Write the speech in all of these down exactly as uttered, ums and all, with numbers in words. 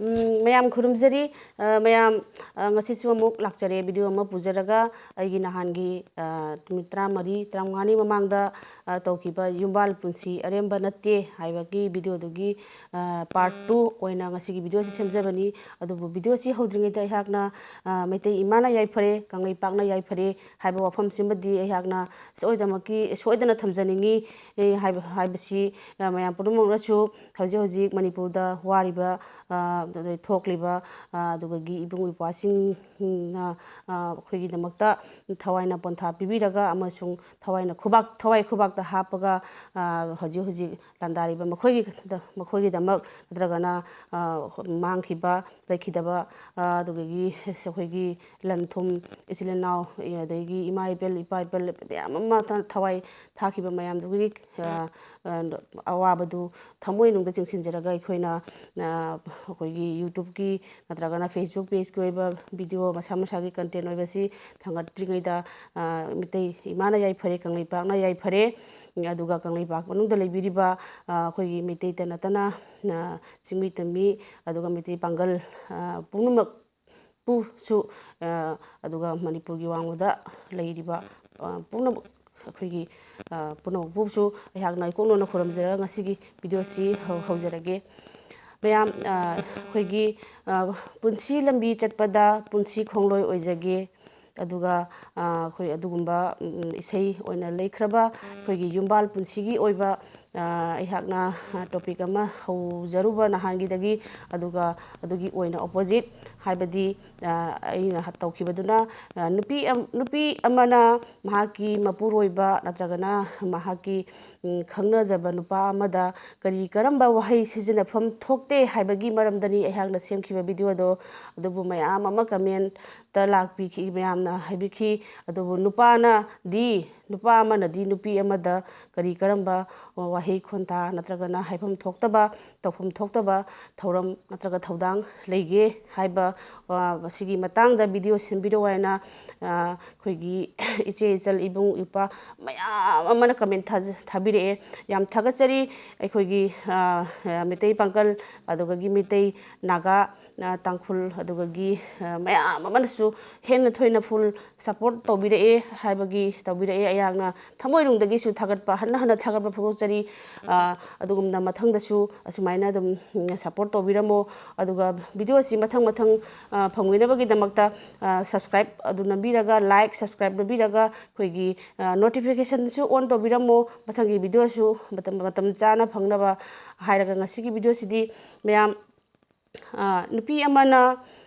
ꯎꯝ, ꯃꯌꯥꯝ ꯈꯨꯔꯨꯝꯖꯔꯤ꯫ ꯑ, ꯃꯌꯥꯝ, ꯑ, ꯉꯁꯤꯁꯨ ꯑꯃꯨꯛ ꯂꯥꯛꯆꯔꯦ video ꯑꯃ ꯄꯨꯖꯔꯒ꯫ ꯑꯩꯒꯤ ꯅꯍꯥꯟꯒꯤ, ꯑ, ꯅꯨꯃꯤꯠ ꯇꯔꯥꯃꯔꯤ, ꯇꯔꯥꯃꯉꯥꯅꯤ ꯃꯃꯥꯡꯗ, ꯑ, ꯇꯧꯈꯤꯕ ꯌꯨꯝꯕꯥꯜ ꯄꯨꯟꯁꯤ ꯑꯔꯦꯝꯕ ꯅꯠꯇꯦ ꯍꯥꯏꯕꯒꯤ videoꯗꯨꯒꯤ, ꯑ, part two ꯑꯣꯏꯅ ꯉꯁꯤꯒꯤ videoꯁꯤ ꯁꯦꯝꯖꯕꯅꯤ꯫ ꯑꯗꯨꯕꯨ videoꯁꯤ ꯍꯧꯗ꯭ꯔꯤꯉꯩꯗ ꯑꯩꯍꯥꯛꯅ, ꯑ, ꯃꯩꯇꯩ ꯏꯃꯥꯅ ꯌꯥꯏꯐꯔꯦ, ꯀꯪꯂꯩꯄꯥꯛꯅ ꯌꯥꯏꯐꯔꯦ ꯍꯥꯏꯕ ꯋꯥꯐꯝꯁꯤꯃꯗꯤ ꯑꯩꯍꯥꯛꯅ ꯁꯣꯏꯗꯅꯃꯛꯀꯤ, ꯁꯣꯏꯗꯅ ꯊꯝꯖꯅꯤꯡꯉꯤ, ꯑꯦ, ꯍꯥꯏꯕ, ꯍꯥꯏꯕꯁꯤ, ꯑ, ꯃꯌꯥꯝ ꯄꯨꯝꯅꯃꯛꯅꯁꯨ ꯍꯧꯖꯤꯛ ꯍꯧꯖꯤꯛ ꯃꯅꯤꯄꯨꯔꯗ ꯋꯥꯔꯤꯕ, ꯑ, ꯑꯗꯩ ꯊꯣꯛꯂꯤꯕ, ꯑ, ꯑꯗꯨꯗꯒꯤ ꯏꯕꯨꯡ ꯏꯄ꯭ꯋꯥꯁꯤꯡꯅ, ꯑ, ꯑꯩꯈꯣꯏꯒꯤꯗꯃꯛꯇ ꯊꯋꯥꯏꯅ ꯄꯣꯟꯊꯥ ꯄꯤꯕꯤꯔꯒ ꯑꯃꯁꯨꯡ ꯊꯋꯥꯏꯅ ꯈꯨꯕꯥꯛ, ꯊꯋꯥꯏ ꯈꯨꯕꯥꯛꯇ ꯍꯥꯞꯄꯒ, ꯑ, ꯍꯧꯖꯤꯛ ꯍꯧꯖꯤꯛ ꯂꯥꯟꯗꯥꯔꯤꯕ ꯃꯈꯣꯏꯒꯤ, ꯃꯈꯣꯏꯒꯤꯗꯃꯛ ꯅꯠꯇ꯭ꯔꯒꯅ, ꯑ, ꯃꯥꯡꯈꯤꯕ, ꯂꯩꯈꯤꯗꯕ, ꯑ, ꯑꯗꯨꯗꯒꯤ ꯑꯩꯈꯣꯏꯒꯤ ꯂꯟ ꯊꯨꯝ, ꯏꯆꯤꯜ ꯏꯅꯥꯎ, ꯑꯗꯒꯤ ꯏꯃꯥ ꯏꯄꯦꯜ, ꯏꯄꯥ ꯏꯄꯦꯜ ꯃꯌꯥꯝ ꯑꯃ ꯊ-, ꯊꯋꯥꯏ ꯊꯥꯈꯤꯕ ꯃꯌꯥꯝꯗꯨꯒꯤ, ꯑ, ꯑ, ꯑꯋꯥꯕꯗꯨ ꯊꯃꯣꯏꯅꯨꯡꯗ ꯆꯤꯡꯁꯤꯟꯖꯔꯒ ꯑꯩꯈꯣꯏꯅ, ꯑ, ꯑꯩꯈꯣꯏꯒꯤ YouTubeꯀꯤ ꯅꯠꯇ꯭ꯔꯒꯅ Facebook pageꯀꯤ ꯑꯣꯏꯕ video ꯃꯁꯥ ꯃꯁꯥꯒꯤ content ꯑꯣꯏꯕꯁꯤ ꯊꯥꯡꯒꯠꯇ꯭ꯔꯤꯉꯩꯗ, ꯑ, ꯃꯤꯇꯩ ꯏꯃꯥꯅ ꯌꯥꯏꯐꯔꯦ, ꯀꯪꯂꯩꯄꯥꯛꯅ ꯌꯥꯏꯐꯔꯦ, ꯑꯗꯨꯒ ꯀꯪꯂꯩꯄꯥꯛ ꯃꯅꯨꯡꯗ ꯂꯩꯕꯤꯔꯤꯕ, ꯑ, ꯑꯩꯈꯣꯏꯒꯤ ꯃꯩꯇꯩꯇ ꯅꯠꯇꯅ, ꯑ, ꯆꯤꯡꯃꯤ ꯇꯝꯃꯤ, ꯑꯗꯨꯒ ꯃꯩꯇꯩ ꯄꯥꯡꯒꯜ, ꯑ, ꯄꯨꯝꯅꯃꯛ ꯄꯨꯁꯨ, ꯑ, ꯑꯗꯨꯒ ꯃꯅꯤꯄꯨꯔꯒꯤ ꯋꯥꯡꯃꯗ ꯂꯩꯔꯤꯕ, ꯑ, ꯄꯨꯝꯅꯃꯛ, ꯑꯩꯈꯣꯏꯒꯤ, ꯑ, ꯄꯨꯝꯅꯃꯛꯄꯨꯁꯨ ꯑꯩꯍꯥꯛꯅ ꯏꯀꯣꯛꯅꯅ ꯈꯨꯔꯨꯝꯖꯔꯒ ꯉꯁꯤꯒꯤ videoꯁꯤ ꯍꯧ-, ꯍꯧꯖꯔꯒꯦ꯫ ꯃꯌꯥꯝ, ꯑ, ꯑꯩꯈꯣꯏꯒꯤ, ꯑ, ꯄꯨꯟꯁꯤ ꯂꯝꯕꯤ ꯆꯠꯄꯗ ꯄꯨꯟꯁꯤ ꯈꯣꯡꯂꯣꯏ ꯑꯣꯏꯖꯒꯦ꯫ ꯑꯗꯨꯒ, ꯑ, ꯑꯩꯈꯣꯏ ꯑꯗꯨꯒꯨꯝꯕ, ꯎꯝ, ꯏꯁꯩ ꯑꯣꯏꯅ ꯂꯩꯈ꯭ꯔꯕ ꯑꯩꯈꯣꯏꯒꯤ ꯌꯨꯝꯕꯥꯜ ꯄꯨꯟꯁꯤꯒꯤ ꯑꯣꯏꯕ, ꯑ, ꯑꯩꯍꯥꯛꯅ, ꯑ, topic ꯑꯃ ꯍꯧꯖꯔꯨꯕ ꯅꯍꯥꯟꯒꯤꯗꯒꯤ, ꯑꯗꯨꯒ ꯑꯗꯨꯒꯤ ꯑꯣꯏꯅ opposite, ꯍꯥꯏꯕꯗꯤ, ꯑ, ꯑꯩꯅ ꯍ-, ꯇꯧꯈꯤꯕꯗꯨꯅ, ꯑ, ꯅꯨꯄꯤ ꯑꯝ-, ꯅꯨꯄꯤ ꯑꯃꯅ ꯃꯍꯥꯛꯀꯤ ꯃꯄꯨꯔꯣꯏꯕ ꯅꯠꯇ꯭ꯔꯒꯅ ꯃꯍꯥꯛꯀꯤ, ꯎꯝ, ꯈꯪꯅꯖꯕ ꯅꯨꯄꯥ ꯑꯃꯗ ꯀꯔꯤ ꯀꯔꯝꯕ ꯋꯥꯍꯩ ꯁꯤꯖꯤꯟꯅꯐꯝ ꯊꯣꯛꯇꯦ ꯍꯥꯏꯕꯒꯤ ꯃꯔꯝꯗꯅꯤ ꯑꯩꯍꯥꯛꯅ ꯁꯦꯝꯈꯤꯕ videoꯗꯣ꯫ ꯑꯗꯨꯕꯨ ꯃꯌꯥꯝ ꯑꯃ commentꯇ ꯂꯥꯛꯄꯤꯈꯤ, ꯃꯌꯥꯝꯅ ꯍꯥꯏꯕꯤꯈꯤ꯫ ꯑꯗꯨꯕꯨ ꯅꯨꯄꯥꯅꯗꯤ ꯅꯨꯄꯥ ꯑꯃꯅꯗꯤ ꯅꯨꯄꯤ ꯑꯃꯗ ꯀꯔꯤ ꯀꯔꯝꯕ ꯋꯥꯍꯩ ꯈꯣꯟꯊꯥ ꯅꯠꯇ꯭ꯔꯒꯅ ꯍꯥꯏꯐꯝ ꯊꯣꯛꯇꯕ, ꯇꯧꯐꯝ ꯊꯣꯛꯇꯕ ꯊꯧꯔꯝ ꯅꯠꯇ꯭ꯔꯒ ꯊꯧꯗꯥꯡ ꯂꯩꯒꯦ ꯍꯥꯏꯕ, ꯑ, ꯃꯁꯤꯒꯤ ꯃꯇꯥꯡꯗ video ꯁꯦꯝꯕꯤꯔꯛꯑꯣ ꯍꯥꯏꯅ, ꯑ, ꯑꯩꯈꯣꯏꯒꯤ ꯏꯆꯦ ꯏꯆꯜ ꯏꯕꯨꯡ ꯏꯄ꯭ꯋꯥ ꯃꯌꯥꯝ ꯑꯃꯅ comment ꯊꯥꯖ-, ꯊꯥꯕꯤꯔꯛꯑꯦ꯫ ꯌꯥꯝ ꯊꯥꯒꯠꯆꯔꯤ꯫ ꯑꯩꯈꯣꯏꯒꯤ, ꯑ, ꯃꯩꯇꯩ ꯄꯥꯡꯒꯜ, ꯑꯗꯨꯗꯒꯤ ꯃꯩꯇꯩ, ꯅꯥꯒꯥ, ꯑ, ꯇꯥꯡꯈꯨꯜ, ꯑꯗꯨꯗꯒꯤ, ꯑ, ꯃꯌꯥꯝ ꯑꯃꯅꯁꯨ ꯍꯦꯟꯅ ꯊꯣꯏꯅ full support ꯇꯧꯕꯤꯔꯛꯑꯦ ꯍꯥꯏꯕꯒꯤ, ꯇꯧꯕꯤꯔꯛꯑꯦ꯫ ꯑꯩꯍꯥꯛꯅ ꯊꯃꯣꯏꯅꯨꯡꯗꯒꯤꯁꯨ ꯊꯥꯒꯠꯄ, ꯍꯟꯅ ꯍꯟꯅ ꯊꯥꯒꯠꯄ ꯐꯣꯡꯗꯣꯛꯆꯔꯤ꯫ ꯑ, ꯑꯗꯨꯒꯨꯝꯅ ꯃꯊꯪꯗꯁꯨ ꯑꯁꯨꯃꯥꯏꯅ ꯑꯗꯨꯝ, ꯎꯝ, support ꯇꯧꯕꯤꯔꯝꯃꯣ꯫ ꯑꯗꯨꯒ video ꯑꯁꯤ ꯃꯊꯪ ꯃꯊꯪ, ꯑ, ꯐꯪꯕꯤꯅꯕꯒꯤꯗꯃꯛꯇ, ꯑ, subscribe ꯑꯗꯨ ꯅꯝꯕꯤꯔꯒ, like, subscribe ꯅꯝꯕꯤꯔꯒ, ꯑꯩꯈꯣꯏꯒꯤ, ꯑ, notificationꯁꯨ on ꯇꯧꯕꯤꯔꯝꯃꯣ꯫ ꯃꯊꯪꯒꯤ videoꯁꯨ ꯃꯇꯝ, ꯃꯇꯝ ꯆꯥꯅ ꯐꯪꯅꯕ ꯍꯥꯏꯔꯒ, ꯉꯁꯤꯒꯤ videoꯁꯤꯗꯤ ꯃꯌꯥꯝ, ꯑ, ꯅꯨꯄꯤ ꯑꯃꯅ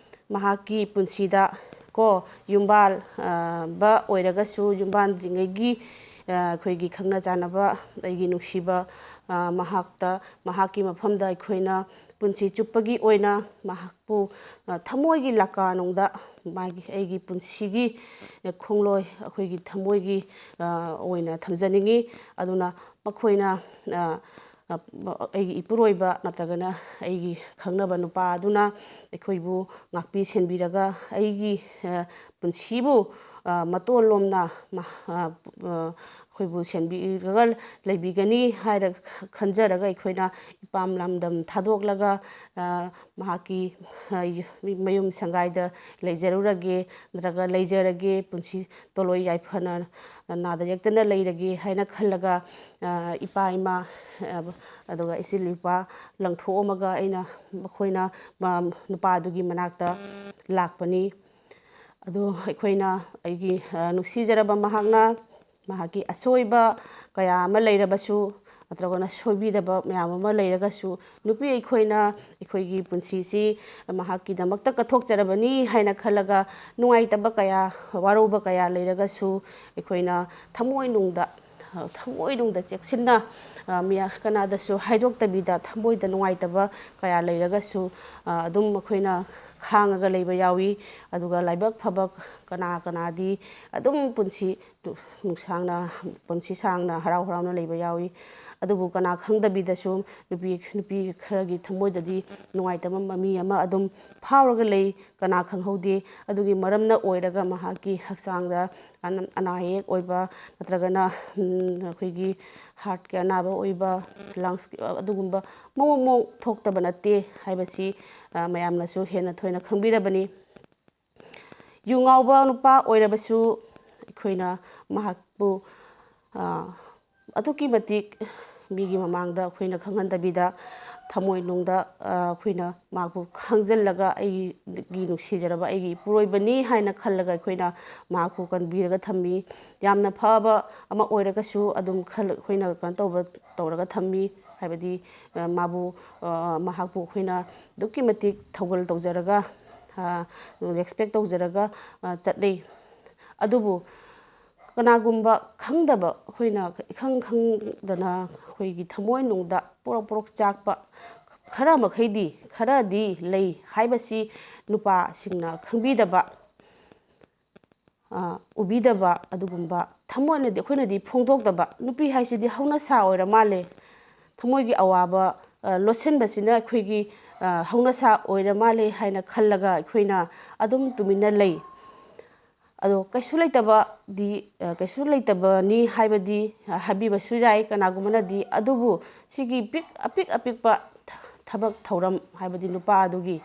ꯃꯍꯥꯛꯀꯤ ꯄꯨꯟꯁꯤꯗ ꯀꯣ, ꯌꯨꯝꯕꯥꯜ, ꯑ, ꯕ ꯑꯣꯏꯔꯒꯁꯨ, ꯌꯨꯝꯕꯥꯟꯗ꯭ꯔꯤꯉꯩꯒꯤ, ꯑ, ꯑꯩꯈꯣꯏꯒꯤ ꯈꯪꯅ ꯆꯥꯟꯅꯕ, ꯑꯩꯒꯤ ꯅꯨꯡꯁꯤꯕ, ꯑ, ꯃꯍꯥꯛꯇ, ꯃꯍꯥꯛꯀꯤ ꯃꯐꯝꯗ ꯑꯩꯈꯣꯏꯅ ꯄꯨꯟꯁꯤ ꯆꯨꯞꯄꯒꯤ ꯑꯣꯏꯅ ꯃꯍꯥꯛꯄꯨ, ꯑ, ꯊꯃꯣꯏꯒꯤ ꯂꯀꯥꯅꯨꯡꯗ ꯃꯥꯒꯤ, ꯑꯩꯒꯤ ꯄꯨꯟꯁꯤꯒꯤ, ꯑ, ꯈꯣꯡꯂꯣꯏ, ꯑꯩꯈꯣꯏꯒꯤ ꯊꯃꯣꯏꯒꯤ, ꯑ, ꯑꯣꯏꯅ ꯊꯝꯖꯅꯤꯡꯉꯤ꯫ ꯑꯗꯨꯅ ꯃꯈꯣꯏꯅ, ꯑ, ꯑ, ꯑꯩꯒꯤ ꯏꯄꯨꯔꯣꯏꯕ ꯅꯠꯇ꯭ꯔꯒꯅ ꯑꯩꯒꯤ ꯈꯪꯅꯕ ꯅꯨꯄꯥ ꯑꯗꯨꯅ ꯑꯩꯈꯣꯏꯕꯨ ꯉꯥꯛꯄꯤ ꯁꯦꯟꯕꯤꯔꯒ ꯑꯩꯒꯤ, ꯑ, ꯄꯨꯟꯁꯤꯕꯨ, ꯑ, ꯃꯇꯣꯟ ꯂꯣꯝꯅ ꯃ-, ꯑ, ꯑ, ꯑꯩꯈꯣꯏꯕꯨ ꯁꯦꯟꯕꯤꯔꯒ ꯂꯩꯕꯤꯒꯅꯤ ꯍꯥꯏꯔ ꯈꯟꯖꯔꯒ ꯑꯩꯈꯣꯏꯅ ꯏꯄꯥꯝ ꯂꯝꯗꯝ ꯊꯥꯗꯣꯛꯂꯒ, ꯑ, ꯃꯍꯥꯛꯀꯤ, ꯑ, ꯃꯌꯨꯝ ꯁꯪꯒꯥꯏꯗ ꯂꯩꯖꯔꯨꯔꯒꯦ, ꯅꯠꯇ꯭ꯔꯒ ꯂꯩꯖꯔꯒꯦ, ꯄꯨꯟꯁꯤ ꯇꯣꯂꯣꯏ ꯌꯥꯏꯐꯅ ꯅꯥꯗ ꯌꯦꯛꯇꯅ ꯂꯩꯔꯒꯦ ꯍꯥꯏꯅ ꯈꯜꯂꯒ, ꯑ, ꯏꯄꯥ ꯏꯃꯥ, ꯑ, ꯑꯗꯨꯒ ꯏꯆꯤꯜ ꯏꯄ꯭ꯋꯥ ꯂꯪꯊꯣꯛꯑꯝꯃꯒ ꯑꯩꯅ ꯃꯈꯣꯏꯅ ꯃ-, ꯅꯨꯄꯥꯗꯨꯒꯤ ꯃꯅꯥꯛꯇ ꯂꯥꯛꯄꯅꯤ꯫ ꯑꯗꯨ ꯑꯩꯈꯣꯏꯅ ꯑꯩꯒꯤ, ꯑ, ꯅꯨꯡꯁꯤꯖꯔꯕ ꯃꯍꯥꯛꯅ ꯃꯍꯥꯛꯀꯤ ꯑꯁꯣꯏꯕ ꯀꯌꯥ ꯑꯃ ꯂꯩꯔꯕꯁꯨ, ꯅꯠꯇ꯭ꯔꯒꯅ ꯁꯣꯏꯕꯤꯗꯕ ꯃꯌꯥꯝ ꯑꯃ ꯂꯩꯔꯒꯁꯨ, ꯅꯨꯄꯤ ꯑꯩꯈꯣꯏꯅ ꯑꯩꯈꯣꯏꯒꯤ ꯄꯨꯟꯁꯤꯁꯤ ꯃꯍꯥꯛꯀꯤꯗꯃꯛꯇ ꯀꯠꯊꯣꯛꯆꯔꯕꯅꯤ ꯍꯥꯏꯅ ꯈꯜꯂꯒ, ꯅꯨꯡꯉꯥꯏꯇꯕ ꯀꯌꯥ, ꯋꯥꯔꯧꯕ ꯀꯌꯥ ꯂꯩꯔꯒꯁꯨ, ꯑꯩꯈꯣꯏꯅ ꯊꯃꯣꯏꯅꯨꯡꯗ, ꯊꯃꯣꯏꯅꯨꯡꯗ ꯆꯦꯛꯁꯤꯟꯅ, ꯑ, ꯃꯤꯌꯥ-, ꯀꯅꯥꯗꯁꯨ ꯍꯥꯏꯗꯣꯛꯇꯕꯤꯗ, ꯊꯃꯣꯏꯗ ꯅꯨꯡꯉꯥꯏꯇꯕ ꯀꯌꯥ ꯂꯩꯔꯒꯁꯨ, ꯑ, ꯑꯗꯨꯝ ꯑꯩꯈꯣꯏꯅ ꯈꯥꯡꯉꯒ ꯂꯩꯕ ꯌꯥꯎꯏ꯫ ꯑꯗꯨꯒ ꯂꯥꯏꯕꯛ ꯐꯕ ꯀꯅꯥ ꯀꯅꯥꯗꯤ ꯑꯗꯨꯝ ꯄꯨꯟꯁꯤ ꯅꯨꯡꯁꯥꯡꯅ, ꯄꯨꯟꯁꯤ ꯁꯥꯡꯅ ꯍꯔꯥꯎ ꯍꯔꯥꯎꯅ ꯂꯩꯕ ꯌꯥꯎꯏ꯫ ꯑꯗꯨꯕꯨ ꯀꯅꯥ ꯈꯪꯗꯕꯤꯗꯁꯨ ꯅꯨꯄꯤ, ꯅꯨꯄꯤ ꯈꯔꯒꯤ ꯊꯃꯣꯏꯗꯗꯤ ꯅꯨꯡꯉꯥꯏꯇꯕ ꯃꯃꯤ ꯑꯃ ꯑꯗꯨꯝ ꯐꯥꯎꯔꯒ ꯂꯩ꯫ ꯀꯅꯥ ꯈꯪꯍꯧꯗꯦ꯫ ꯑꯗꯨꯒꯤ ꯃꯔꯝꯅ ꯑꯣꯏꯔꯒ ꯃꯍꯥꯛꯀꯤ ꯍꯛꯆꯥꯡꯗ ꯑꯅ-, ꯑꯅꯥ ꯑꯌꯦꯛ ꯑꯣꯏꯕ ꯅꯠꯇ꯭ꯔꯒꯅ, ꯎꯝ, ꯑꯩꯈꯣꯏꯒꯤ heartꯀꯤ ꯑꯅꯥꯕ ꯑꯣꯏꯕ, lungsꯀꯤ ꯑꯗꯨꯒꯨꯝꯕ ꯃꯑꯣꯡ ꯃꯑꯣꯡ ꯊꯣꯛꯇꯕ ꯅꯠꯇꯦ ꯍꯥꯏꯕꯁꯤ, ꯑ, ꯃꯌꯥꯝꯅꯁꯨ ꯍꯦꯟꯅ ꯊꯣꯏꯅ ꯈꯪꯕꯤꯔꯕꯅꯤ꯫ ꯌꯨ ꯉꯥꯎꯕ ꯅꯨꯄꯥ ꯑꯣꯏꯔꯕꯁꯨ ꯑꯩꯈꯣꯏꯅ ꯃꯍꯥꯛꯄꯨ, ꯑ, ꯑꯗꯨꯛꯀꯤ ꯃꯇꯤꯛ ꯃꯤꯒꯤ ꯃꯃꯥꯡꯗ ꯑꯩꯈꯣꯏꯅ ꯈꯪꯍꯟꯗꯕꯤꯗ ꯊꯃꯣꯏꯅꯨꯡꯗ, ꯑ, ꯑꯩꯈꯣꯏꯅ ꯃꯍꯥꯛꯄꯨ ꯈꯪꯖꯤꯜꯂꯒ ꯑꯩꯒꯤ ꯅꯨꯡꯁꯤꯖꯔꯕ ꯑꯩꯒꯤ ꯏꯄꯨꯔꯣꯏꯕꯅꯤ ꯍꯥꯏꯅ ꯈꯜꯂꯒ ꯑꯩꯈꯣꯏꯅ ꯃꯍꯥꯛꯄꯨ ꯀꯟꯕꯤꯔꯒ ꯊꯝꯃꯤ꯫ ꯌꯥꯝꯅ ꯐꯕ ꯑꯃ ꯑꯣꯏꯔꯒꯁꯨ ꯑꯗꯨꯝ ꯈꯜ-, ꯑꯩꯈꯣꯏꯅ ꯀꯩꯅꯣ ꯇꯧꯕ, ꯇꯧꯔꯒ ꯊꯝꯃꯤ꯫ ꯍꯥꯏꯕꯗꯤ, ꯑ, ꯃꯥꯕꯨ, ꯑ, ꯃꯍꯥꯛꯄꯨ ꯑꯩꯈꯣꯏꯅ ꯑꯗꯨꯛꯀꯤ ꯃꯇꯤꯛ ꯊꯧꯒꯜ ꯇꯧꯖꯔꯒ, ꯑ, respect ꯇꯧꯖꯔꯒ, ꯑ, ꯆꯠꯅꯩ꯫ ꯑꯗꯨꯕꯨ ꯀꯅꯥꯒꯨꯝꯕ ꯈꯪꯗꯕ, ꯑꯩꯈꯣꯏꯅ ꯏꯈꯪ ꯈꯪꯗꯅ ꯑꯩꯈꯣꯏꯒꯤ ꯊꯃꯣꯏꯅꯨꯡꯗ ꯄꯣꯔꯣꯛ ꯄꯣꯔꯣꯛ ꯆꯥꯛꯄ ꯈꯔ ꯃꯈꯩꯗꯤ, ꯈꯔꯗꯤ ꯂꯩ ꯍꯥꯏꯕꯁꯤ ꯅꯨꯄꯥꯁꯤꯡꯅ ꯈꯪꯕꯤꯗꯕ, ꯑ, ꯎꯕꯤꯗꯕ ꯑꯗꯨꯒꯨꯝꯕ ꯊꯃꯣꯏꯅꯗꯤ, ꯑꯩꯈꯣꯏꯅꯗꯤ ꯐꯣꯡꯗꯣꯛꯇꯕ꯫ ꯅꯨꯄꯤ ꯍꯥꯏꯁꯤꯗꯤ ꯍꯧꯅꯁꯥ ꯑꯣꯏꯔ ꯃꯥꯜꯂꯦ, ꯊꯃꯣꯏꯒꯤ ꯑꯋꯥꯕ, ꯑ, ꯂꯣꯠꯁꯤꯟꯕꯁꯤꯅ ꯑꯩꯈꯣꯏꯒꯤ, ꯑ, ꯍꯧꯅꯁꯥ ꯑꯣꯏꯔ ꯃꯥꯜꯂꯦ ꯍꯥꯏꯅ ꯈꯜꯂꯒ ꯑꯩꯈꯣꯏꯅ ꯑꯗꯨꯝ ꯇꯨꯃꯤꯟꯅ ꯂꯩ꯫ ꯑꯗꯣ ꯀꯩꯁꯨ ꯂꯩꯇꯕꯗꯤ, ꯑ, ꯀꯩꯁꯨ ꯂꯩꯇꯕꯅꯤ ꯍꯥꯏꯕꯗꯤ, ꯑ, ꯍꯥꯏꯕꯤꯕꯁꯨ ꯌꯥꯏ ꯀꯅꯥꯒꯨꯝꯕꯅꯗꯤ꯫ ꯑꯗꯨꯕꯨ ꯁꯤꯒꯤ ꯄꯤꯛ-, ꯑꯄꯤꯛ ꯑꯄꯤꯛꯄ ꯊꯕꯛ ꯊꯧꯔꯝ, ꯍꯥꯏꯕꯗꯤ ꯅꯨꯄꯥ ꯑꯗꯨꯒꯤ,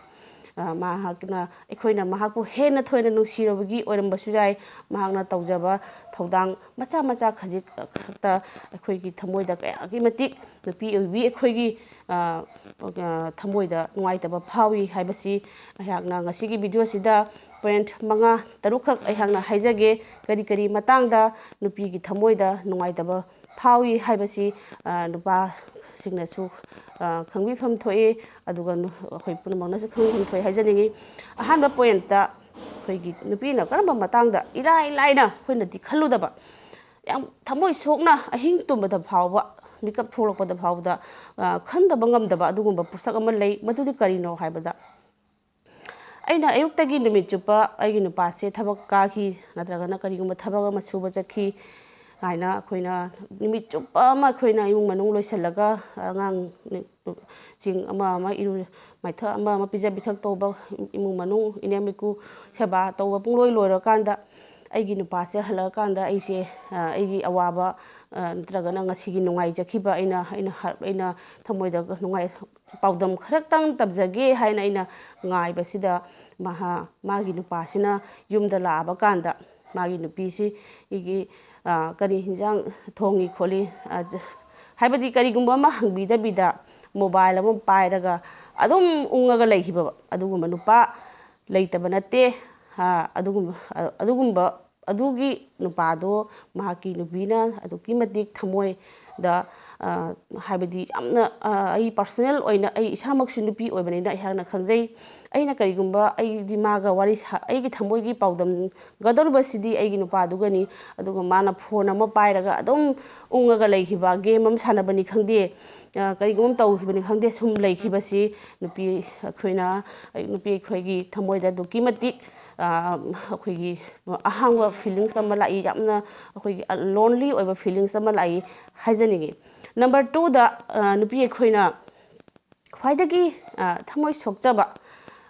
ꯑ, ꯃꯍꯥꯛꯅ, ꯑꯩꯈꯣꯏꯅ ꯃꯍꯥꯛꯄꯨ ꯍꯦꯟꯅ ꯊꯣꯏꯅ ꯅꯨꯡꯁꯤꯔꯨꯕꯒꯤ ꯑꯣꯏꯔꯝꯕꯁꯨ ꯌꯥꯏ꯫ ꯃꯍꯥꯛꯅ ꯇꯧꯖꯕ ꯊꯧꯗꯥꯡ ꯃꯆꯥ ꯃꯆꯥ ꯈꯖꯤꯛ ꯈꯛꯇ ꯑꯩꯈꯣꯏꯒꯤ ꯊꯃꯣꯏꯗ ꯀꯌꯥꯒꯤ ꯃꯇꯤꯛ ꯅꯨꯄꯤ ꯑꯣꯏꯕꯤ ꯑꯩꯈꯣꯏꯒꯤ, ꯑ, ꯑ, ꯊꯃꯣꯏꯗ ꯅꯨꯡꯉꯥꯏꯇꯕ ꯐꯥꯎꯏ ꯍꯥꯏꯕꯁꯤ ꯑꯩꯍꯥꯛꯅ ꯉꯁꯤꯒꯤ video ꯁꯤꯗ point ꯃꯉꯥ ꯇꯔꯨꯛꯈꯛ ꯑꯩꯍꯥꯛꯅ ꯍꯥꯏꯖꯒꯦ꯫ ꯀꯔꯤ ꯀꯔꯤ ꯃꯇꯥꯡꯗ ꯅꯨꯄꯤꯒꯤ ꯊꯃꯣꯏꯗ ꯅꯨꯡꯉꯥꯏꯇꯕ ꯐꯥꯎꯏ ꯍꯥꯏꯕꯁꯤ, ꯑ, ꯅꯨꯄꯥꯁꯤꯡꯅꯁꯨ, ꯑ, ꯈꯪꯕꯤꯐꯝ ꯊꯣꯛꯏ, ꯑꯗꯨꯒ ꯅꯨ-, ꯑꯩꯈꯣꯏ ꯄꯨꯝꯅꯃꯛꯅꯁꯨ ꯈꯪꯕꯤꯐꯝ ꯊꯣꯛꯏ ꯍꯥꯏꯖꯅꯤꯡꯉꯤ꯫ ꯑꯍꯥꯟꯕ point ꯇ ꯑꯩꯈꯣꯏꯒꯤ ꯅꯨꯄꯤꯅ ꯀꯔꯝꯕ ꯃꯇꯥꯡꯗ ꯏꯔꯥꯏ ꯂꯥꯏꯅ ꯑꯩꯈꯣꯏꯅꯗꯤ ꯈꯜꯂꯨꯗꯕ, ꯌꯥꯝ ꯊꯃꯣꯏ ꯁꯣꯛꯅ ꯑꯍꯤꯡ ꯇꯨꯝꯕꯗ ꯐꯥꯎꯕ, ꯃꯤꯀꯞ ꯊꯣꯛꯂꯛꯄꯗ ꯐꯥꯎꯕꯗ, ꯑ, ꯈꯟꯗꯕ ꯉꯝꯗꯕ ꯑꯗꯨꯒꯨꯝꯕ ꯄꯣꯠꯁꯛ ꯑꯃ ꯂꯩ꯫ ꯃꯗꯨꯗꯤ ꯀꯔꯤꯅꯣ ꯍꯥꯏꯕꯗ, ꯑꯩꯅ ꯑꯌꯨꯛꯇꯒꯤ ꯅꯨꯃꯤꯠ ꯆꯨꯞꯄ ꯑꯩꯒꯤ ꯅꯨꯄꯥꯁꯦ ꯊꯕꯛ ꯀꯥꯈꯤ, ꯅꯠꯇ꯭ꯔꯒꯅ ꯀꯔꯤꯒꯨꯝꯕ ꯊꯕꯛ ꯑꯃ ꯁꯨꯕ ꯆꯠꯈꯤ ꯍꯥꯏꯅ ꯑꯩꯈꯣꯏꯅ ꯅꯨꯃꯤꯠ ꯆꯨꯞꯄ ꯑꯃ ꯑꯩꯈꯣꯏꯅ ꯏꯃꯨꯡ ꯃꯅꯨꯡ ꯂꯣꯏꯁꯤꯜꯂꯒ, ꯑꯉꯥꯡ ꯁꯤꯡ ꯑꯃ ꯑꯃ ꯏꯔꯨ ꯃꯥꯏꯊꯛ ꯑꯃ ꯑꯃ ꯄꯤꯖ ꯄꯤꯊꯛ ꯇꯧꯕ, ꯏꯃꯨꯡ ꯃꯅꯨꯡ ꯏꯅꯦꯝ ꯏꯀꯨ ꯁꯦꯕꯥ ꯇꯧꯕ ꯄꯨꯡꯂꯣꯏ ꯂꯣꯏꯔꯀꯥꯟꯗ, ꯑꯩꯒꯤ ꯅꯨꯄꯥꯁꯦ ꯍꯜꯂꯛꯑꯀꯥꯟꯗ ꯑꯩꯁꯦ, ꯑ, ꯑꯩꯒꯤ ꯑꯋꯥꯕ, ꯑ, ꯅꯠꯇ꯭ꯔꯒꯅ ꯉꯁꯤꯒꯤ ꯅꯨꯡꯉꯥꯏꯖꯈꯤꯕ ꯑꯩꯅ, ꯑꯩꯅ ꯍ-, ꯑꯩꯅ ꯊꯃꯣꯏꯗ ꯅꯨꯡꯉꯥꯏ-, ꯄꯥꯎꯗꯝ ꯈꯔꯇꯪ ꯇꯝꯖꯒꯦ ꯍꯥꯏꯅ ꯑꯩꯅ ꯉꯥꯏꯕꯁꯤꯗ, ꯃꯍꯥ-, ꯃꯥꯒꯤ ꯅꯨꯄꯥꯁꯤꯅ ꯌꯨꯝꯗ ꯂꯥꯛꯑꯕ ꯀꯥꯟꯗ, ꯃꯥꯒꯤ ꯅꯨꯄꯤꯁꯤꯒꯤ, ꯑ, ꯀꯔꯤ ꯍꯤꯟꯖꯥꯡ ꯊꯣꯡꯉꯤ ꯈꯣꯠꯂꯤ, ꯑ, ꯖ-, ꯍꯥꯏꯕꯗꯤ ꯀꯔꯤꯒꯨꯝꯕ ꯑꯃ ꯍꯪꯕꯤꯗꯕꯤꯗ mobile ꯑꯃ ꯄꯥꯏꯔꯒ ꯑꯗꯨꯝ ꯎꯪꯉꯒ ꯂꯩꯈꯤꯕ ꯑꯗꯨꯒꯨꯝꯕ ꯅꯨꯄꯥ ꯂꯩꯇꯕ ꯅꯠꯇꯦ꯫ ꯑ, ꯑꯗꯨꯒꯨꯝꯕ, ꯑ, ꯑꯗꯨꯒꯨꯝꯕ, ꯑꯗꯨꯒꯤ ꯅꯨꯄꯥꯗꯣ ꯃꯍꯥꯛꯀꯤ ꯅꯨꯄꯤꯅ ꯑꯗꯨꯛꯀꯤ ꯃꯇꯤꯛ ꯊꯃꯣꯏꯗ, ꯑ, ꯍꯥꯏꯕꯗꯤ ꯌꯥꯝꯅ, ꯑ, ꯑꯩ personal ꯑꯣꯏꯅ ꯑꯩ ꯏꯁꯥꯃꯛꯁꯨ ꯅꯨꯄꯤ ꯑꯣꯏꯕꯅꯤꯅ ꯑꯩꯍꯥꯛꯅ ꯈꯪꯖꯩ꯫ ꯑꯩꯅ ꯀꯔꯤꯒꯨꯝꯕ ꯑꯩꯗꯤ ꯃꯥꯒ ꯋꯥꯔꯤ ꯁꯥ-, ꯑꯩꯒꯤ ꯊꯃꯣꯏꯒꯤ ꯄꯥꯎꯗꯝꯒꯗꯧꯔꯤꯕꯁꯤꯗꯤ ꯑꯩꯒꯤ ꯅꯨꯄꯥꯗꯨꯒꯅꯤ꯫ ꯑꯗꯨꯒ ꯃꯥꯅ phone ꯑꯃ ꯄꯥꯏꯔꯒ ꯑꯗꯨꯝ ꯎꯪꯉꯒ ꯂꯩꯈꯤꯕ, game ꯑꯃ ꯁꯥꯟꯅꯕꯅꯤ ꯈꯪꯗꯦ, ꯑ, ꯀꯔꯤꯒꯨꯝꯕ ꯇꯧꯈꯤꯕꯅꯤ ꯈꯪꯗꯦ, ꯁꯨꯝ ꯂꯩꯈꯤꯕꯁꯤ ꯅꯨꯄꯤ ꯑꯩꯈꯣꯏꯅ, ꯅꯨꯄꯤ ꯑꯩꯈꯣꯏꯒꯤ ꯊꯃꯣꯏꯗ ꯑꯗꯨꯛꯀꯤ ꯃꯇꯤꯛ, ꯑ, ꯑꯩꯈꯣꯏꯒꯤ ꯑꯍꯥꯡꯕ feelings ꯑꯃ ꯂꯥꯛꯏ, ꯌꯥꯝꯅ ꯑꯩꯈꯣꯏꯒꯤ lonely ꯑꯣꯏꯕ feelings ꯑꯃ ꯂꯥꯛꯏ ꯍꯥꯏꯖꯅꯤꯡꯉꯤ꯫ Number twoꯗ, ꯑ, ꯅꯨꯄꯤ ꯑꯩꯈꯣꯏꯅ ꯈ꯭ꯋꯥꯏꯗꯒꯤ, ꯑ, ꯊꯃꯣꯏ ꯁꯣꯛꯆꯕ,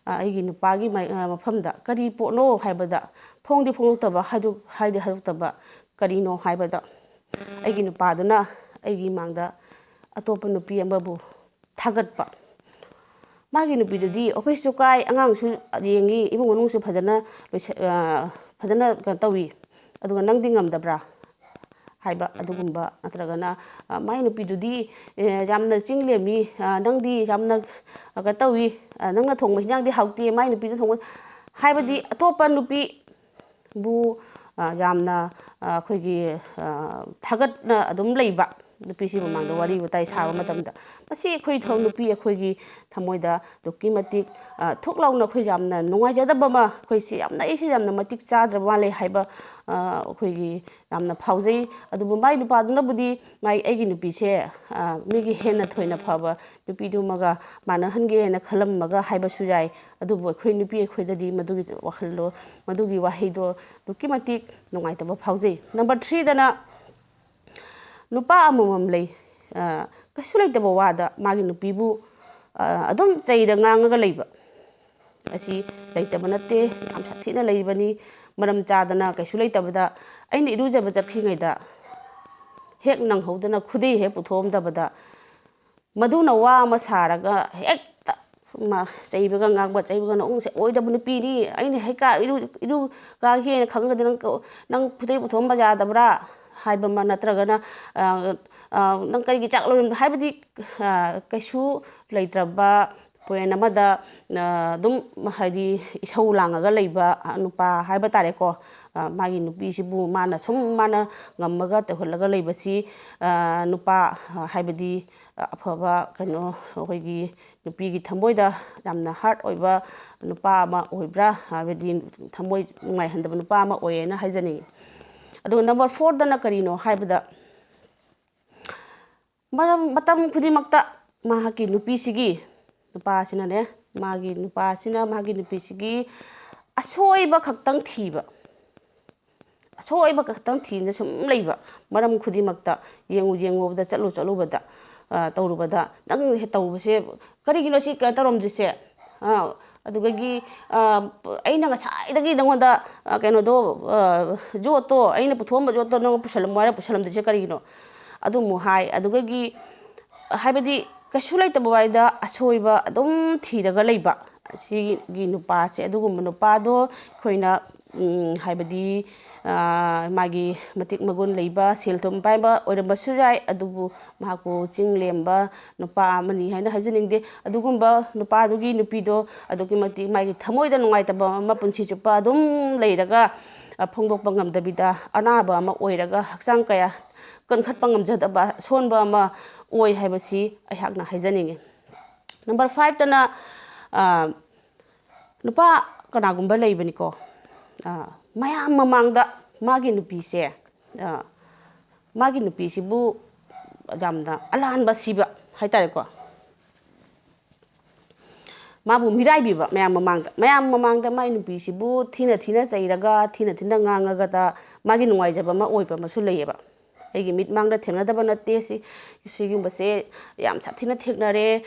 ꯑ, ꯑꯩꯒꯤ ꯅꯨꯄꯥꯒꯤ ꯃꯥꯏ-, ꯑ, ꯃꯐꯝꯗ ꯀꯔꯤ ꯄꯣꯠꯅꯣ ꯍꯥꯏꯕꯗ, ꯐꯣꯡꯗꯤ ꯐꯣꯡꯗꯣꯛꯇꯕ, ꯍꯥꯏꯗꯣꯛ-, ꯍꯥꯏꯗꯤ ꯍꯥꯏꯗꯣꯛꯇꯕ, ꯀꯔꯤꯅꯣ ꯍꯥꯏꯕꯗ, ꯑꯩꯒꯤ ꯅꯨꯄꯥꯗꯨꯅ ꯑꯩꯒꯤ ꯃꯥꯡꯗ ꯑꯇꯣꯞꯄ ꯅꯨꯄꯤ ꯑꯃꯕꯨ ꯊꯥꯒꯠꯄ꯫ ꯃꯥꯒꯤ ꯅꯨꯄꯤꯗꯨꯗꯤ officeꯁꯨ ꯀꯥꯏ, ꯑꯉꯥꯡꯁꯨ ꯌꯦꯡꯉꯤ, ꯏꯃꯨꯡ ꯃꯅꯨꯡꯁꯨ ꯐꯖꯅ ꯂꯣꯏꯁ-, ꯑ, ꯐꯖꯅ ꯀꯩꯅꯣ ꯇꯧꯏ, ꯑꯗꯨꯒ ꯅꯪꯗꯤ ꯉꯝꯗꯕ꯭ꯔꯥ ꯍꯥꯏꯕ ꯑꯗꯨꯒꯨꯝꯕ, ꯅꯠꯇ꯭ꯔꯒꯅ, ꯑ, ꯃꯥꯏ ꯅꯨꯄꯤꯗꯨꯗꯤ, ꯑꯦ, ꯌꯥꯝꯅ ꯆꯤꯡ ꯂꯦꯝꯃꯤ, ꯑ, ꯅꯪꯗꯤ ꯌꯥꯝꯅ, ꯑ, ꯀꯩꯅꯣ ꯇꯧꯏ, ꯑ, ꯅꯪꯅ ꯊꯣꯡꯕ ꯍꯤꯟꯖꯥꯡꯗꯤ ꯍꯥꯎꯇꯦ, ꯃꯥꯏ ꯅꯨꯄꯤꯅ ꯊꯣꯡꯕ, ꯍꯥꯏꯕꯗꯤ ꯑꯇꯣꯞꯄ ꯅꯨꯄꯤꯕꯨ, ꯑ, ꯌꯥꯝꯅ, ꯑ, ꯑꯩꯈꯣꯏꯒꯤ, ꯑ, ꯊꯥꯒꯠꯅ ꯑꯗꯨꯝ ꯂꯩꯕ꯫ ꯅꯨꯄꯤꯁꯤ ꯃꯃꯥꯡꯗ ꯋꯥꯔꯤ ꯋꯥꯇꯥꯏ ꯁꯥꯕ ꯃꯇꯝꯗ꯫ ꯃꯁꯤ ꯑꯩꯈꯣꯏ ꯊꯧ-, ꯅꯨꯄꯤ ꯑꯩꯈꯣꯏꯒꯤ ꯊꯃꯣꯏꯗ ꯑꯗꯨꯛꯀꯤ ꯃꯇꯤꯛ, ꯑ, ꯊꯨꯛ ꯂꯥꯎꯅ ꯑꯩꯈꯣꯏ ꯌꯥꯝꯅ ꯅꯨꯡꯉꯥꯏꯖꯗꯕ ꯑꯃ, ꯑꯩꯈꯣꯏꯁꯤ ꯌꯥꯝꯅ, ꯑꯩꯁꯤ ꯌꯥꯝꯅ ꯃꯇꯤꯛ ꯆꯥꯗ꯭ꯔꯕ ꯃꯥꯜꯂꯦ ꯍꯥꯏꯕ, ꯑ, ꯑꯩꯈꯣꯏꯒꯤ ꯌꯥꯝꯅ ꯐꯥꯎꯖꯩ꯫ ꯑꯗꯨꯕꯨ ꯃꯥꯏ ꯅꯨꯄꯥꯗꯨꯅꯕꯨꯗꯤ ꯃꯥꯏ, ꯑꯩꯒꯤ ꯅꯨꯄꯤꯁꯦ, ꯑ, ꯃꯤꯒꯤ ꯍꯦꯟꯅ ꯊꯣꯏꯅ ꯐꯕ ꯅꯨꯄꯤꯗꯨꯃꯒ ꯃꯥꯟꯅꯍꯟꯒꯦ ꯍꯥꯏꯅ ꯈꯜꯂꯝꯃꯒ ꯍꯥꯏꯕꯁꯨ ꯌꯥꯏ꯫ ꯑꯗꯨꯕꯨ ꯑꯩꯈꯣꯏ ꯅꯨꯄꯤ ꯑꯩꯈꯣꯏꯗꯗꯤ ꯃꯗꯨꯒꯤ ꯋꯥꯈꯜꯗꯣ, ꯃꯗꯨꯒꯤ ꯋꯥꯍꯩꯗꯣ ꯑꯗꯨꯛꯀꯤ ꯃꯇꯤꯛ ꯅꯨꯡꯉꯥꯏꯇꯕ ꯐꯥꯎꯖꯩ꯫ ꯅꯝꯕꯔ ꯊ꯭ꯔꯤꯗꯅ ꯅꯨꯄꯥ ꯑꯃꯃꯝ ꯂꯩ, ꯑ, ꯀꯩꯁꯨ ꯂꯩꯇꯕ ꯋꯥꯗ ꯃꯥꯒꯤ ꯅꯨꯄꯤꯕꯨ, ꯑ, ꯑꯗꯨꯝ ꯆꯩꯔ ꯉꯥꯡꯉꯒ ꯂꯩꯕ꯫ ꯑꯁꯤ ꯂꯩꯇꯕ ꯅꯠꯇꯦ, ꯌꯥꯝ ꯁꯥꯊꯤꯅ ꯂꯩꯕꯅꯤ꯫ ꯃꯔꯝ ꯆꯥꯗꯅ ꯀꯩꯁꯨ ꯂꯩꯇꯕꯗ ꯑꯩꯅ ꯏꯔꯨꯖꯕ ꯆꯠꯈ꯭ꯔꯤꯉꯩꯗ ꯍꯦꯛ ꯅꯪꯍꯧꯗꯅ ꯈꯨꯗꯩ ꯍꯦꯛ ꯄꯨꯊꯣꯛꯑꯝꯗꯕꯗ ꯃꯗꯨꯅ ꯋꯥ ꯑꯃ ꯁꯥꯔꯒ ꯍꯦꯛꯇ ꯃꯥ ꯆꯩꯕꯒ ꯉꯥꯡꯕ, ꯆꯩꯕꯒ ꯅꯪꯁꯦ ꯑꯣꯏꯗꯕ ꯅꯨꯄꯤꯅꯤ, ꯑꯩꯅ ꯍꯦꯛ ꯀꯥ-, ꯏꯔꯨ-, ꯏꯔꯨ ꯀꯥꯒꯦꯅ ꯈꯪꯉꯒꯗꯤ ꯅꯪ ꯀ-, ꯅꯪ ꯈꯨꯗꯩ ꯄꯨꯊꯣꯛꯑꯝꯕ ꯌꯥꯗꯕ꯭ꯔꯥ ꯍꯥꯏꯕ ꯑꯃ, ꯅꯠꯇ꯭ꯔꯒꯅ, ꯑ, ꯑ, ꯅꯪ ꯀꯔꯤꯒꯤ ꯆꯥꯛ ꯂꯧꯔꯝ-, ꯍꯥꯏꯕꯗꯤ, ꯑ, ꯀꯩꯁꯨ ꯂꯩꯇ꯭ꯔꯕ ꯄꯣꯏꯟ ꯑꯃꯗ, ꯑ, ꯑꯗꯨꯝ ꯍꯥꯏꯗꯤ ꯏꯁꯧ ꯂꯥꯡꯉꯒ ꯂꯩꯕ ꯅꯨꯄꯥ ꯍꯥꯏꯕ ꯇꯥꯔꯦꯀꯣ꯫ ꯑ, ꯃꯥꯒꯤ ꯅꯨꯄꯤꯁꯤꯕꯨ ꯃꯥꯅ ꯁꯨꯝ ꯃꯥꯅ ꯉꯝꯃꯒ ꯇꯧꯍꯜꯂꯒ ꯂꯩꯕꯁꯤ, ꯑ, ꯅꯨꯄꯥ, ꯑ, ꯍꯥꯏꯕꯗꯤ, ꯑ, ꯑꯐꯕ ꯀꯩꯅꯣ ꯑꯩꯈꯣꯏꯒꯤ ꯅꯨꯄꯤꯒꯤ ꯊꯃꯣꯏꯗ ꯌꯥꯝꯅ ꯍꯔꯠ ꯑꯣꯏꯕ ꯅꯨꯄꯥ ꯑꯃ ꯑꯣꯏꯕ꯭ꯔꯥ, ꯍꯥꯏꯕꯗꯤ ꯊꯃꯣꯏ ꯅꯨꯡꯉꯥꯏꯍꯟꯗꯕ ꯅꯨꯄꯥ ꯑꯃ ꯑꯣꯏꯌꯦꯅ ꯍꯥꯏꯖꯅꯤꯡꯉꯤ꯫ ꯑꯗꯨꯒ ꯅꯝꯕꯔ ꯐꯣꯔꯗꯅ ꯀꯔꯤꯅꯣ ꯍꯥꯏꯕꯗ, ꯃꯔꯝ, ꯃꯇꯝ ꯈꯨꯗꯤꯡꯃꯛꯇ ꯃꯍꯥꯛꯀꯤ ꯅꯨꯄꯤꯁꯤꯒꯤ, ꯅꯨꯄꯥꯁꯤꯅꯅꯦ, ꯃꯥꯒꯤ ꯅꯨꯄꯥꯁꯤꯅ ꯃꯥꯒꯤ ꯅꯨꯄꯤꯁꯤꯒꯤ ꯑꯁꯣꯏꯕ ꯈꯛꯇꯪ ꯊꯤꯕ, ꯑꯁꯣꯏꯕ ꯈꯛꯇꯪ ꯊꯤꯅ ꯁꯨꯝ ꯂꯩꯕ꯫ ꯃꯔꯝ ꯈꯨꯗꯤꯡꯃꯛꯇ ꯌꯦꯡꯉꯨ ꯌꯦꯡꯉꯨꯕꯗ, ꯆꯠꯂꯨ ꯆꯠꯂꯨꯕꯗ, ꯑ, ꯇꯧꯔꯨꯕꯗ, "ꯅꯪ ꯍꯦꯛ ꯇꯧꯕꯁꯦ ꯀꯔꯤꯒꯤꯅꯣ, ꯁꯤ ꯀꯩꯅꯣ ꯇꯧꯔꯝꯗ꯭ꯔꯤꯁꯦ?" ꯑ, ꯑꯗꯨꯗꯒꯤ, ꯑ, "ꯑꯩꯅ ꯉꯁꯥꯏꯗꯒꯤ ꯅꯉꯣꯟꯗ, ꯑ, ꯀꯩꯅꯣꯗꯣ, ꯑ, ꯌꯣꯠꯇꯣ, ꯑꯩꯅ ꯄꯨꯊꯣꯛꯑꯝꯕ ꯌꯣꯠꯇꯣ ꯅꯪ ꯄꯨꯁꯜꯂꯝꯃꯣ ꯍꯥꯏꯔ ꯄꯨꯁꯜꯂꯝꯗ꯭ꯔꯤꯁꯦ ꯀꯔꯤꯒꯤꯅꯣ?" ꯑꯗꯨ ꯑꯃꯨꯛ ꯍꯥꯏ꯫ ꯑꯗꯨꯗꯒꯤ ꯍꯥꯏꯕꯗꯤ ꯀꯩꯁꯨ ꯂꯩꯇꯕ ꯋꯥꯏꯗ ꯑꯁꯣꯏꯕ ꯑꯗꯨꯝ ꯊꯤꯔꯒ ꯂꯩꯕ꯫ ꯑꯁꯤꯒꯤ ꯅꯨꯄꯥꯁꯦ, ꯑꯗꯨꯒꯨꯝꯕ ꯅꯨꯄꯥꯗꯣ ꯑꯩꯈꯣꯏꯅ, ꯎꯝ, ꯍꯥꯏꯕꯗꯤ, ꯑ, ꯃꯥꯒꯤ ꯃꯇꯤꯛ ꯃꯒꯨꯟ ꯂꯩꯕ, ꯁꯦꯜ ꯊꯨꯝ ꯄꯥꯏꯕ ꯑꯣꯏꯔꯝꯕꯁꯨ ꯌꯥꯏ, ꯑꯗꯨꯕꯨ ꯃꯍꯥꯛꯄꯨ ꯆꯤꯡ ꯂꯦꯝꯕ ꯅꯨꯄꯥ ꯑꯃꯅꯤ ꯍꯥꯏꯅ ꯍꯥꯏꯖꯅꯤꯡꯗꯦ꯫ ꯑꯗꯨꯒꯨꯝꯕ ꯅꯨꯄꯥꯗꯨꯒꯤ ꯅꯨꯄꯤꯗꯣ ꯑꯗꯨꯛꯀꯤ ꯃꯇꯤꯛ ꯃꯥꯒꯤ ꯊꯃꯣꯏꯗ ꯅꯨꯡꯉꯥꯏꯇꯕ ꯑꯃ ꯄꯨꯟꯁꯤ ꯆꯨꯞꯄ ꯑꯗꯨꯝ ꯂꯩꯔꯒ, ꯐꯣꯡꯗꯣꯛꯄ ꯉꯝꯗꯕꯤꯗ ꯑꯅꯥꯕ ꯑꯃ ꯑꯣꯏꯔꯒ ꯍꯛꯆꯥꯡ ꯀꯌꯥ ꯀꯟꯈꯠꯄ ꯉꯝꯖꯗꯕ ꯑꯁꯣꯟꯕ ꯑꯃ ꯑꯣꯏ ꯍꯥꯏꯕꯁꯤ ꯑꯩꯍꯥꯛꯅ ꯍꯥꯏꯖꯅꯤꯡꯉꯤ꯫ ꯅꯝꯕꯔ ꯐꯥꯏꯚꯇꯅ ꯅꯨꯄꯥ ꯀꯅꯥꯒꯨꯝꯕ ꯂꯩꯕꯅꯤꯀꯣ, ꯃꯌꯥꯝ ꯃꯃꯥꯡꯗ ꯃꯥꯒꯤ ꯅꯨꯄꯤꯁꯦ, ꯃꯥꯒꯤ ꯅꯨꯄꯤꯁꯤꯕꯨ ꯌꯥꯝꯅ ꯑꯂꯥꯟꯕ ꯁꯤꯕ ꯍꯥꯏꯇꯥꯔꯦꯀꯣ, ꯃꯥꯕꯨ ꯃꯤꯔꯥꯏꯕꯤꯕ ꯃꯌꯥꯝ ꯃꯃꯥꯡꯗ꯫ ꯃꯌꯥꯝ ꯃꯃꯥꯡꯗ ꯃꯥꯏ ꯅꯨꯄꯤꯁꯤꯕꯨ ꯊꯤꯅ ꯊꯤꯅ ꯆꯩꯔꯒ, ꯊꯤꯅ ꯊꯤꯅ ꯉꯥꯡꯉꯒꯗ ꯃꯥꯒꯤ ꯅꯨꯡꯉꯥꯏꯖꯕ ꯑꯃ ꯑꯣꯏꯕ ꯑꯃꯁꯨ ꯂꯩꯌꯦꯕ꯫ ꯑꯩꯒꯤ ꯃꯤꯠꯃꯥꯡꯗ ꯊꯦꯡꯅꯗꯕ ꯅꯠꯇꯦ꯫ ꯁꯤ, ꯁꯤꯒꯨꯝꯕꯁꯦ ꯌꯥꯝ ꯁꯥꯊꯤꯅ ꯊꯦꯡꯅꯔꯦ꯫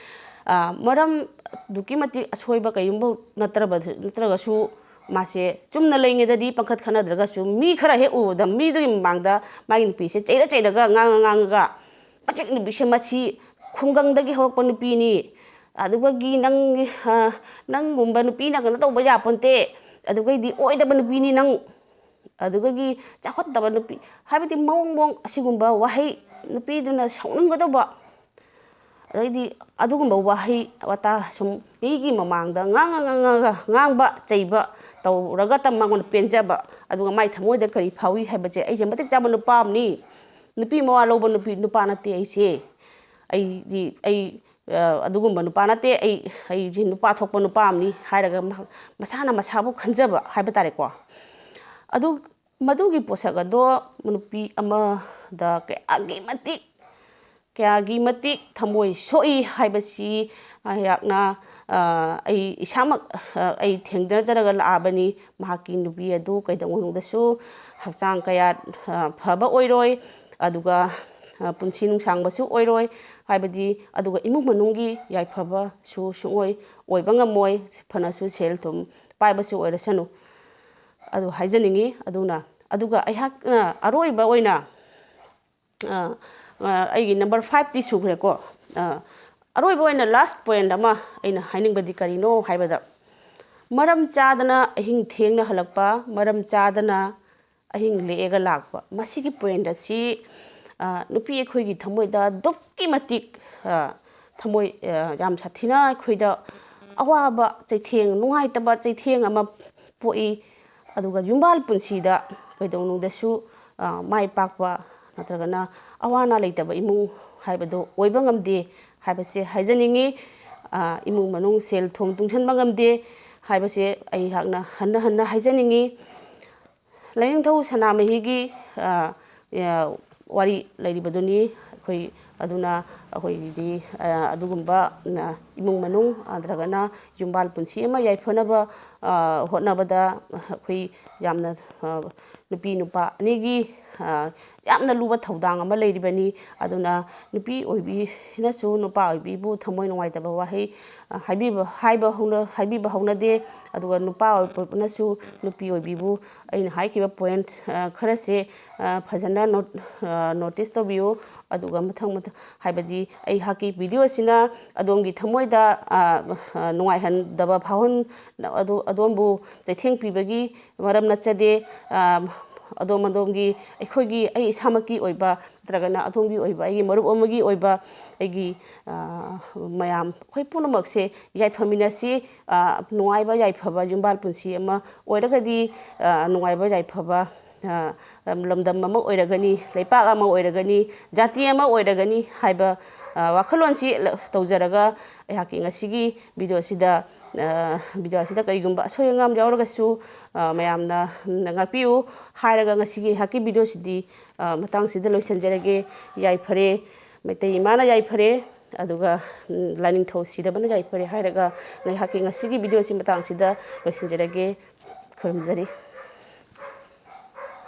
ꯃꯔꯝ ꯑꯗꯨꯛꯀꯤ ꯃꯇꯤꯛ ꯑꯁꯣꯏꯕ ꯀꯩꯒꯨꯝꯕ ꯅꯠꯇ꯭ꯔꯕ, ꯅꯠꯇ꯭ꯔꯒꯁꯨ ꯃꯥꯁꯦ ꯆꯨꯝꯅ ꯂꯩꯉꯩꯗꯗꯤ ꯄꯪꯈꯠ ꯈꯠꯅꯗ꯭ꯔꯒꯁꯨ, ꯃꯤ ꯈꯔ ꯍꯦꯛ ꯎꯕꯗ ꯃꯤꯗꯨꯒꯤ ꯃꯃꯥꯡꯗ ꯃꯥꯒꯤ ꯅꯨꯄꯤꯁꯦ ꯆꯩꯔ ꯆꯩꯔꯒ, ꯉꯥꯡꯉ ꯉꯥꯡꯉꯒ, "ꯃꯆꯤꯛ ꯅꯨꯄꯤꯁꯦ, ꯃꯁꯤ ꯈꯨꯡꯒꯪꯗꯒꯤ ꯍꯧꯔꯛꯄ ꯅꯨꯄꯤꯅꯤ, ꯑꯗꯨꯒꯒꯤ ꯅꯪ, ꯅꯪꯒꯨꯝꯕ ꯅꯨꯄꯤꯅ ꯀꯩꯅꯣ ꯇꯧꯕ ꯌꯥꯄꯣꯟꯇꯦ, ꯑꯗꯨꯒꯩꯗꯤ ꯑꯣꯏꯗꯕ ꯅꯨꯄꯤꯅꯤ ꯅꯪ", ꯑꯗꯨꯒꯒꯤ ꯆꯥꯎꯈꯠꯇꯕ ꯅꯨꯄꯤ, ꯍꯥꯏꯕꯗꯤ ꯃꯑꯣꯡ ꯃꯑꯣꯡ ꯑꯁꯤꯒꯨꯝꯕ ꯋꯥꯍꯩ, ꯅꯨꯄꯤꯗꯨꯅ ꯁꯥꯎꯅꯤꯡꯒꯗꯧꯕ, ꯑꯗꯩꯗꯤ ꯑꯗꯨꯒꯨꯝꯕ ꯋꯥꯍꯩ ꯋꯥꯇꯥ ꯁꯨꯝ ꯃꯤꯒꯤ ꯃꯃꯥꯡꯗ ꯉꯥꯡꯉ ꯉꯥꯡꯉꯒ ꯉꯥꯡꯕ ꯆꯩꯕ ꯇꯧꯔꯒꯇ ꯃꯉꯣꯟꯗ ꯄꯦꯟꯖꯕ, ꯑꯗꯨꯒ ꯃꯥꯏ ꯊꯃꯣꯏꯗ ꯀꯔꯤ ꯐꯥꯎꯏ ꯍꯥꯏꯕꯁꯦ, "ꯑꯩꯁꯦ ꯃꯇꯤꯛ ꯆꯥꯕ ꯅꯨꯄꯥ ꯑꯃꯅꯤ, ꯅꯨꯄꯤ ꯃꯋꯥ ꯂꯧꯕ ꯅꯨꯄꯤ, ꯅꯨꯄꯥ ꯅꯠꯇꯦ ꯑꯩꯁꯦ, ꯑꯩꯗꯤ, ꯑꯩ ꯑꯗꯨꯒꯨꯝꯕ ꯅꯨꯄꯥ ꯅꯠꯇꯦ, ꯑꯩ, ꯑꯩꯁꯦ ꯅꯨꯄꯥ ꯊꯣꯛꯄ ꯅꯨꯄꯥ ꯑꯃꯅꯤ" ꯍꯥꯏꯔꯒ ꯃꯁꯥꯅ ꯃꯁꯥꯕꯨ ꯈꯟꯖꯕ ꯍꯥꯏꯕ ꯇꯥꯔꯦꯀꯣ꯫ ꯑꯗꯨ, ꯃꯗꯨꯒꯤ ꯄꯣꯠꯁꯛ ꯑꯗꯣ ꯅꯨꯄꯤ ꯑꯃꯗ ꯀꯌꯥꯒꯤ ꯃꯇꯤꯛ, ꯀꯌꯥꯒꯤ ꯃꯇꯤꯛ ꯊꯃꯣꯏ ꯁꯣꯛꯏ ꯍꯥꯏꯕꯁꯤ ꯑꯩꯍꯥꯛꯅ, ꯑꯩ ꯏꯁꯥꯃꯛ, ꯑꯩ ꯊꯦꯡꯅꯖꯔꯒ ꯂꯥꯛꯑꯕꯅꯤ꯫ ꯃꯍꯥꯛꯀꯤ ꯅꯨꯄꯤ ꯑꯗꯨ ꯀꯩꯗꯧꯅꯨꯡꯗꯁꯨ ꯍꯛꯆꯥꯡ ꯀꯌꯥ ꯐꯕ ꯑꯣꯏꯔꯣꯏ, ꯑꯗꯨꯒ ꯄꯨꯟꯁꯤ ꯅꯨꯡꯁꯥꯡꯕꯁꯨ ꯑꯣꯏꯔꯣꯏ, ꯍꯥꯏꯕꯗꯤ, ꯑꯗꯨꯒ ꯏꯃꯨꯡ ꯃꯅꯨꯡꯒꯤ ꯌꯥꯏꯐꯕꯁꯨ ꯁꯨꯡꯑꯣꯏ ꯑꯣꯏꯕ ꯉꯝꯃꯣꯏ, ꯐꯅꯁꯨ ꯁꯦꯜ ꯊꯨꯝ ꯄꯥꯏꯕꯁꯨ ꯑꯣꯏꯔꯁꯅꯨ꯫ ꯑꯗꯨ ꯍꯥꯏꯖꯅꯤꯡꯉꯤ꯫ ꯑꯗꯨꯅ, ꯑꯗꯨꯒ ꯑꯩꯍꯥꯛꯅ ꯑꯔꯣꯏꯕ ꯑꯣꯏꯅ, ꯑꯩꯒꯤ ꯅꯝꯕꯔ ꯐꯥꯏꯚꯇꯤ ꯁꯨꯈ꯭ꯔꯦꯀꯣ꯫ ꯑꯔꯣꯏꯕ ꯑꯣꯏꯅ ꯂꯥꯁ ꯄꯣꯏꯟꯠ ꯑꯃ ꯑꯩꯅ ꯍꯥꯏꯅꯤꯡꯕꯗꯤ ꯀꯔꯤꯅꯣ ꯍꯥꯏꯕꯗ, ꯃꯔꯝ ꯆꯥꯗꯅ ꯑꯍꯤꯡ ꯊꯦꯡꯅ ꯍꯜꯂꯛꯄ, ꯃꯔꯝ ꯆꯥꯗꯅ ꯑꯍꯤꯡ ꯂꯦꯛꯑꯒ ꯂꯥꯛꯄ, ꯃꯁꯤꯒꯤ ꯄꯣꯏꯟꯠ ꯑꯁꯤ, ꯅꯨꯄꯤ ꯑꯩꯈꯣꯏꯒꯤ ꯊꯃꯣꯏꯗ ꯑꯗꯨꯛꯀꯤ ꯃꯇꯤꯛ, ꯊꯃꯣꯏ, ꯌꯥꯝ ꯁꯥꯊꯤꯅ ꯑꯩꯈꯣꯏꯗ ꯑꯋꯥꯕ ꯆꯩꯊꯦꯡ, ꯅꯨꯡꯉꯥꯏꯇꯕ ꯆꯩꯊꯦꯡ ꯑꯃ ꯄꯣꯛꯏ꯫ ꯑꯗꯨꯒ ꯌꯨꯝꯕꯥꯜ ꯄꯨꯟꯁꯤꯗ ꯀꯩꯗꯧꯅꯨꯡꯗꯁꯨ, ꯑ, ꯃꯥꯏ ꯄꯥꯛꯄ ꯅꯠꯇ꯭ꯔꯒꯅ ꯑꯋꯥ ꯑꯅꯥ ꯂꯩꯇꯕ ꯏꯃꯨꯡ ꯍꯥꯏꯕꯗꯣ ꯑꯣꯏꯕ ꯉꯝꯗꯦ ꯍꯥꯏꯕꯁꯦ ꯍꯥꯏꯖꯅꯤꯡꯉꯤ꯫ ꯑ, ꯏꯃꯨꯡ ꯃꯅꯨꯡ ꯁꯦꯜ ꯊꯨꯝ ꯇꯨꯡꯁꯤꯟꯕ ꯉꯝꯗꯦ ꯍꯥꯏꯕꯁꯦ ꯑꯩꯍꯥꯛꯅ ꯍꯟꯅ ꯍꯟꯅ ꯍꯥꯏꯖꯅꯤꯡꯉꯤ꯫ ꯂꯥꯏꯅꯤꯡꯊꯧ ꯁꯅꯥꯃꯍꯤꯒꯤ, ꯑ, ꯑ, ꯋꯥꯔꯤ ꯂꯩꯔꯤꯕꯗꯨꯅꯤ꯫ ꯑꯩꯈꯣꯏ ꯑꯗꯨꯅ ꯑꯩꯈꯣꯏꯒꯤꯗꯤ, ꯑ, ꯑꯗꯨꯒꯨꯝꯕ, ꯑ, ꯏꯃꯨꯡ ꯃꯅꯨꯡ ꯅꯠꯇ꯭ꯔꯒꯅ ꯌꯨꯝꯕꯥꯜ ꯄꯨꯟꯁꯤ ꯑꯃ ꯌꯥꯏꯐꯅꯕ, ꯑ, ꯍꯣꯠꯅꯕꯗ ꯑꯩꯈꯣꯏ ꯌꯥꯝꯅ, ꯑ, ꯅꯨꯄꯤ ꯅꯨꯄꯥ ꯑꯅꯤꯒꯤ, ꯑ, ꯌꯥꯝꯅ ꯂꯨꯕ ꯊꯧꯗꯥꯡ ꯑꯃ ꯂꯩꯔꯤꯕꯅꯤ꯫ ꯑꯗꯨꯅ ꯅꯨꯄꯤ ꯑꯣꯏꯕꯤꯅꯁꯨ ꯅꯨꯄꯥ ꯑꯣꯏꯕꯤꯕꯨ ꯊꯃꯣꯏ ꯅꯨꯡꯉꯥꯏꯇꯕ ꯋꯥꯍꯩ, ꯑ, ꯍꯥꯏꯕꯤꯕ, ꯍꯥꯏꯕ ꯍꯧꯅ-, ꯍꯥꯏꯕꯤꯕ ꯍꯧꯅꯗꯦ꯫ ꯑꯗꯨꯒ ꯅꯨꯄꯥ ꯑꯣꯏꯕꯅꯁꯨ ꯅꯨꯄꯤ ꯑꯣꯏꯕꯤꯕꯨ ꯑꯩꯅ ꯍꯥꯏꯈꯤꯕ point, ꯑ, ꯈꯔꯁꯦ, ꯑ, ꯐꯖꯅ ꯅꯣꯠ-, ꯑ, notice ꯇꯧꯕꯤꯌꯨ꯫ ꯑꯗꯨꯒ ꯃꯊꯪ ꯃꯊꯪ, ꯍꯥꯏꯕꯗꯤ ꯑꯩꯍꯥꯛꯀꯤ video ꯑꯁꯤꯅ ꯑꯗꯣꯝꯒꯤ ꯊꯃꯣꯏꯗ, ꯑ, ꯑ, ꯅꯨꯡꯉꯥꯏꯍꯟꯗꯕ ꯐꯥꯎꯍꯟ-, ꯑꯗꯣ-, ꯑꯗꯣꯝꯕꯨ ꯆꯩꯊꯦꯡ ꯄꯤꯕꯒꯤ ꯃꯔꯝ ꯅꯠꯆꯗꯦ꯫ ꯑ, ꯑꯗꯣꯝ ꯑꯗꯣꯝꯒꯤ, ꯑꯩꯈꯣꯏꯒꯤ, ꯑꯩ ꯏꯁꯥꯃꯛꯀꯤ ꯑꯣꯏꯕ ꯅꯠꯇ꯭ꯔꯒꯅ ꯑꯗꯣꯝꯒꯤ ꯑꯣꯏꯕ, ꯑꯩꯒꯤ ꯃꯔꯨꯞ ꯑꯃꯒꯤ ꯑꯣꯏꯕ, ꯑꯩꯒꯤ, ꯑ, ꯃꯌꯥꯝ, ꯑꯩꯈꯣꯏ ꯄꯨꯝꯅꯃꯛꯁꯦ ꯌꯥꯏꯐꯃꯤꯟꯅꯁꯤ꯫ ꯑ, ꯅꯨꯡꯉꯥꯏꯕ ꯌꯥꯏꯐꯕ ꯌꯨꯝꯕꯥꯜ ꯄꯨꯟꯁꯤ ꯑꯃ ꯑꯣꯏꯔꯒꯗꯤ, ꯑ, ꯅꯨꯡꯉꯥꯏꯕ ꯌꯥꯏꯐꯕ, ꯑ, ꯂꯝꯗꯝ ꯑꯃ ꯑꯣꯏꯔꯒꯅꯤ, ꯂꯩꯄꯥꯛ ꯑꯃ ꯑꯣꯏꯔꯒꯅꯤ, ꯖꯥꯇꯤ ꯑꯃ ꯑꯣꯏꯔꯒꯅꯤ ꯍꯥꯏꯕ, ꯑ, ꯋꯥꯈꯜꯂꯣꯟꯁꯤ ꯂ-, ꯇꯧꯖꯔꯒ ꯑꯩꯍꯥꯛꯀꯤ ꯉꯁꯤꯒꯤ video ꯑꯁꯤꯗ, ꯑ, video ꯑꯁꯤꯗ ꯀꯔꯤꯒꯨꯝꯕ ꯑꯁꯣꯏ ꯑꯉꯥꯝ ꯌꯥꯎꯔꯒꯁꯨ, ꯑ, ꯃꯌꯥꯝꯅ, ꯎꯝ, ꯉꯥꯛꯄꯤꯌꯨ ꯍꯥꯏꯔꯒ ꯉꯁꯤꯒꯤ ꯑꯩꯍꯥꯛꯀꯤ video ꯁꯤꯗꯤ, ꯑ, ꯃꯇꯥꯡꯁꯤꯗ ꯂꯣꯏꯁꯤꯟꯖꯔꯒꯦ꯫ ꯌꯥꯏꯐꯔꯦ, ꯃꯩꯇꯩ ꯏꯃꯥꯅ ꯌꯥꯏꯐꯔꯦ, ꯑꯗꯨꯒ, ꯎꯝ, ꯂꯥꯏꯅꯤꯡꯊꯧ ꯁꯤꯗꯕꯅ ꯌꯥꯏꯐꯔꯦ ꯍꯥꯏꯔꯒ ꯉꯥꯏꯍꯥꯛꯀꯤ ꯉꯁꯤꯒꯤ video ꯁꯤ ꯃꯇꯥꯡꯁꯤꯗ ꯂꯣꯏꯁꯤꯟꯖꯔꯒꯦ꯫ ꯈꯨꯔꯨꯝꯖꯔꯤ꯫